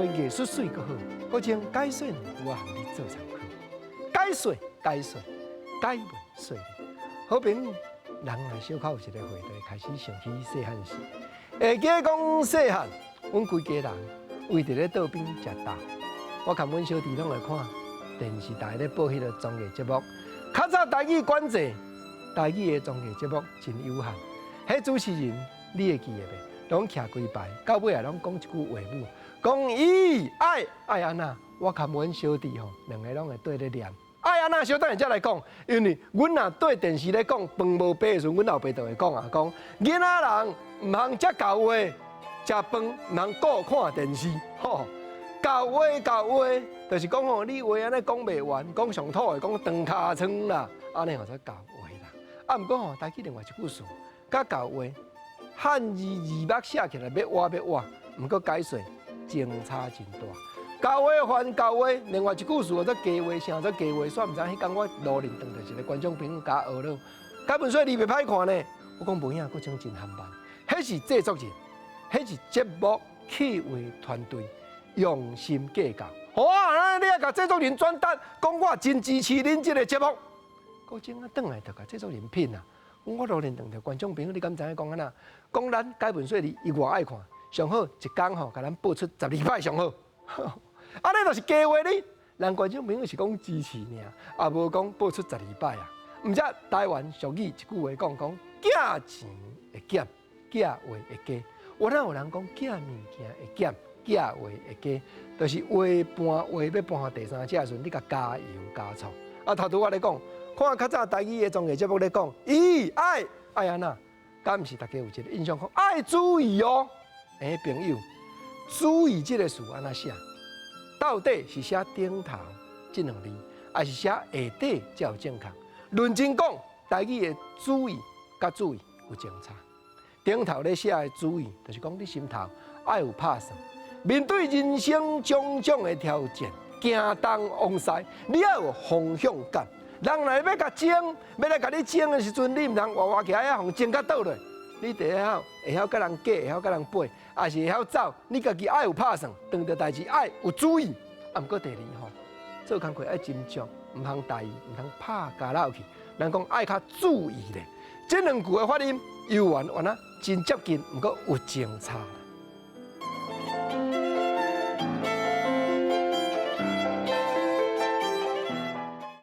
話藝術媠閣好，閣將解說兩句仔予你做參考。解說解說解文說理，好朋友，人若小可有一個歲，就會開始想起細漢時。會記得講細漢，阮規家人圍佇咧桌邊食晝。我共阮小弟攏會看電視台咧播彼个綜藝節目。較早台語管制，台語的綜藝節目真有限。彼主持人你會記得袂？攏徛規排，到尾也攏講一句話語，講咦愛愛按怎？我共阮小弟吼，兩個攏會綴咧念。愛按怎？小等下才來講，因為阮若對電視咧講飯無白的時陣，阮老爸就會講啊，講囡仔人毋通遮厚話，食飯毋通顧看電視，吼。厚話厚話，就是講吼，你話按呢講袂完，講上土的講長尻川啦，按呢號做厚話啦。啊，毋過吼，台語另外一句詞，佮厚話漢字字幕寫起來欲倚欲倚，毋過解說相差真大。厚話還厚話，另外一句詞號做假話，啥做假話？煞毋知彼工我路面撞著一个觀眾朋友共我學囉，解文說你袂歹看呢？我講無影，閣種真含慢。彼是製作人，彼是節目企劃團隊用心計較。好啊，你也共製作人轉達，講我真支持恁這个節目。閣種啊，轉來就共製作人騙啊！我路面撞著觀眾朋友，你敢知影講按怎？講咱解文說字伊偌愛看，上好一工吼，共咱播出12擺上好。按呢就是假話呢。人觀眾朋友是講支持爾，也無講播出十二擺啊。毋則台灣俗語一句話講講，寄錢會減，寄話會加。有哪有人講寄物件會減，寄話會加？就是話搬話欲搬予第三者的時陣，你共加油加醋。啊，頭拄我咧講，看較早台語的綜藝節目咧講，咦，愛愛按怎？敢毋是大家有一个印象講愛注意哦？欸，朋友，注意這个詞按怎寫？到底是寫頂頭這兩字，還是寫下底才有正確？論真講，台語的注意佮注意有相差。頂頭咧寫的注意，就是講你心頭愛有拍算，面對人生種種的挑戰，行東往西，你愛有方向感。人若欲共爭，欲來共你爭的時陣，你毋通活活徛遐，予爭甲倒落。你得會曉會曉佮人過，會曉佮人爬，抑是會曉走。你家己愛有拍算，當著代誌愛有主意。啊，毋過第二吼，做工課愛斟酌，毋通大意，毋通拍交落去。人講愛較注意咧。這兩句的發音猶原原啊真接近，毋過有相差。